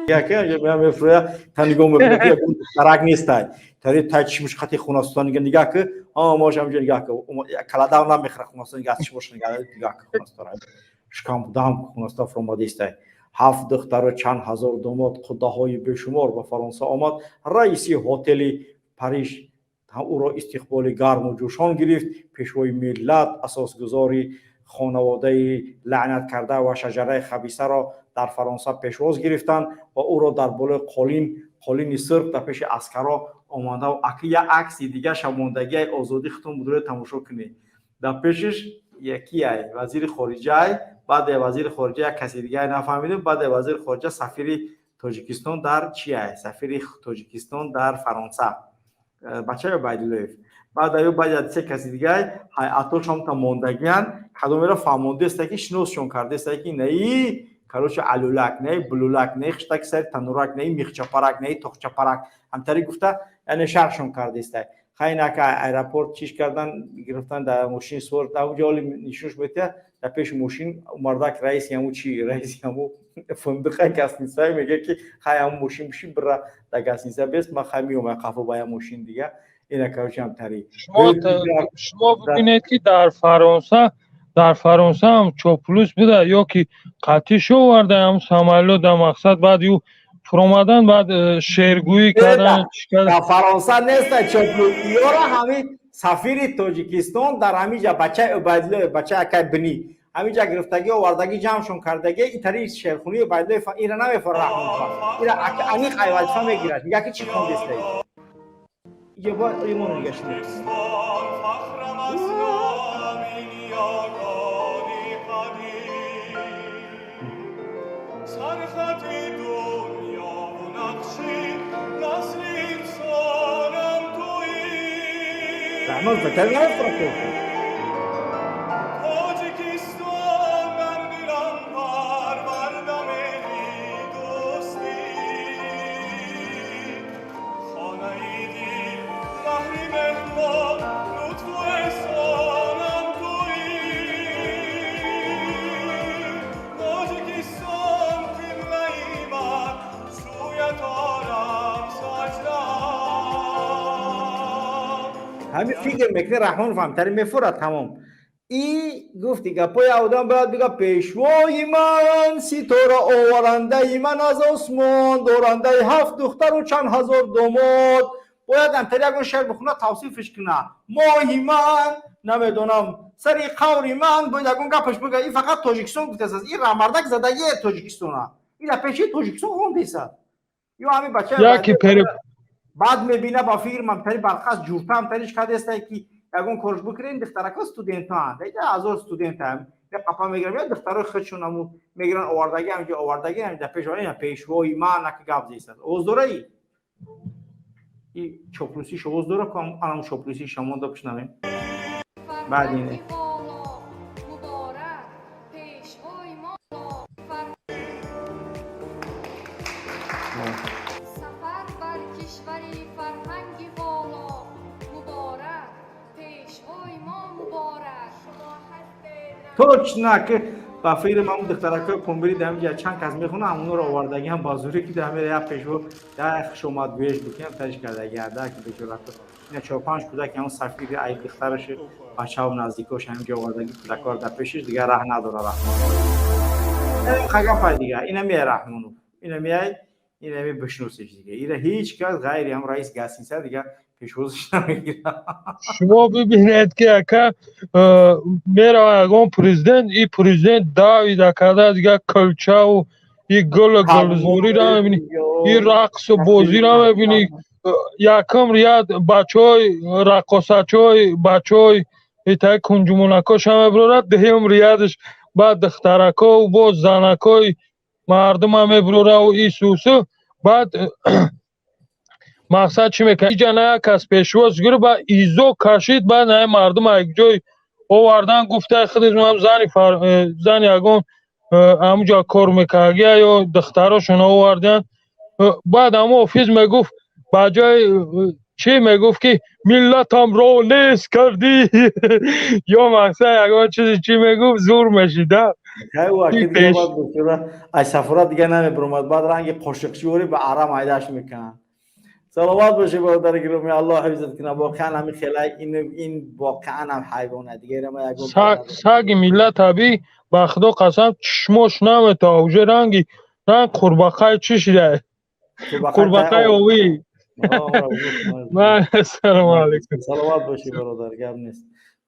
Яке мефурӯя, та нигоҳ мекунад, ки ягон духтарак нестай. Тари тай чишмаш қати хунастон нигаҳ ки, мош ҳамҷо нигаҳ ки, каладав намехӯра хунастон, нигаҳ чишмош нигаҳ ки хунастон. Шикам дам хунастон фуромадистай. Ҳафт духтару чанд ҳазор домод, қуддаҳои бешумор ба Фаронса омад. Раиси ҳотели Париж ӯро истиқболи гарму ҷӯшон гирифт. Пешвои миллат, асосгузори хонаводаи лаънат карда ва шаҷараи хабисаро дар Фаронса пешвоз гирифтанд ва ӯро дар болои қолин, қолини сурх, дар пеши аскаро омада. Аки як акси дига шамондагиай озодӣ хитон будро тамошо кунед. Дар пешиш якиай вазири хориҷаай, баъде вазири хориҷа як каси дигаи нафаҳмидем, баъде вазири хориҷа сафири Тоҷикистон дар чиай, сафири Тоҷикистон дар Фаронса, бачаи Убайдуллоев. Баъд аю баъд се каси дигай ҳайатошон та мондагиян, кадомеро фаҳмондеста, ки шиносшон кардеста, ки наи, короче, алулак, наи булулак, наи хиштаки сари танурак, наи михчапарак, наи тохчапарак, ҳамтари гуфта, яъне шарҳшон кардеста. Хайнака аэропорт чиш кардан, гирифтан, дар мошин сувор, дар онҷо оли нишонш метия, дар пеши мошин мардак раиси ҳаму чи, раиси ҳаму фундуқа гостиница мега, ки хай, ҳаму мошин бишин, бира дар гостиница бес, ман хай меомам қафо ба як мошин дига. Ина, короче, ҳамтари. Шумо бибинед, ки дар Фаронса ҳам чоплус буда ё ки қатъӣ шоварда ҳам самолёт дар мақсад, баъд ю фуромадан, баъд шеъргӯӣ кардан. Дар Фаронса неста чоплус. Ёра ҳамин сафири Тоҷикистон дар ҳамиҷа, бачаи Убайдуллоев, бачаи акай бинӣ, ҳамиҷа гирифтагӣ, овардагӣ, ҷамъшон кардагӣ. Итари шеърхунии Убайдуллоев ира намефора. Раҳмонфа ира аниқ ай вазифа мегирад, мега, ки чӣ хондестаи иҷа, бояд имоно нигашт. فخرم از نام نیاکان قدیم، سرخط دنیا و نقشی نسل انسانم تویی. Раҳмон закар намефора. تاجیکستان در دلم پرورده مهری دوستی، خانه دل بهر مهمان لطف و احسانم تویی. تاجیکستان قبله من، سویت آرم سجده. Ҳамин фикр мекунӣ, Раҳмон фаҳмтари мефурад, тамом. И гуфти гапои одам бояд бига: пешвои ман, ситора оварандаи ман аз осмон, дорандаи ҳафт духтару чанд ҳазор домод, бояд антари ягон шеър бихона, тавсифш куна: моҳи ман, намедонам, сари қаври ман, бояд ягон гапаш бига. И фақат Тоҷикистон гуфтааст, и рамардак задагие Тоҷикистона, ина пеши Тоҷикистон хондесад ё ҳамин бача. Яки пери. Баъд мебина, ба фикр мамтари барқас ҷуртам тариш кардестай, ки ягон корш бикунем. Духтарако студентоанд, ҳазор студентам қапа мегирам, я духтарои худшон аму мегиран, овардаги, ҳамҷо овардаги, ҳамҷа пеш, ина пешвои ман аки гап зесад. Овоз дора и чоплусиш, овоз дора ку, анам чоплусиш шамонда бишнавем. Баъд ине. مبارک پیشوای ما سفر بر کشور فرهنگ والا، مبارک پیشوای ما، مبارک. Точно ки ба фикри ман духтаракои помбири дар ҳамҷа чанд кас мехонад, ҳамонро овардаги ҳам ба зӯре, ки дар ҳамин як пешво як хушомадгӯяш бикунам, тариш кардаги ада, ки бечорако ина чор панҷ кӯдак, ҳамон сафири ай духтараш, бачао, наздикош ҳаминҷо овардаги, кӯдакҳоро дар пешиш, дигар раҳ надора Раҳмонов. Хагапай дига, ина меяй Раҳмонов, ина меяй, ина бишносиш дига, ира ҳеҷ кас ғайри ҳам раис гостиница дига пешвозиш намегирад. Шумо бибинед, ки ака, мерава ягон президент, и президент давида карда, дига кӯлчаву и гулу гулзориро мебинӣ, и рақсу бозиро мебинӣ. Якум ряд бачаҳои раққосачои, бачаҳои итаи кунҷумонакоша мебурорад, дуюм рядш баъд духтаракову боз занакои мардума мебурораву исусу. Баъд мақсад чӣ мекунад? Иҷа на як кас пешвоз гирифт, баъд изо кашид, баъд на мардум якҷой овардан, гуфта худашон зани ягон ҳамуҷа кор мекардагия ё духтарошон овардан. Баъд ҳамо офиз мегуфт, ба ҷои чӣ мегуфт, ки миллатамро нест кардӣ ё мақсад ягон чизи чӣ мегуфт, зур мешида. Ай сафорат дига намебиромад, баъд ранги қошиқчиворӣ ба ара майдаш мекунанд. Саломат бошӣ, бародари гиромӣ, Аллоҳ ҳифзат кунад. Воқеан ҳамин хела, ин воқеан ҳам ҳайвона дига. Саги миллат аби, ба Худо қасам, чишмош наметава уже, ранги ранг қурбақаи чӣ шида, қурбақаи овӣ. Салому алейкум. Саломат бошӣ, бародар, гап нест.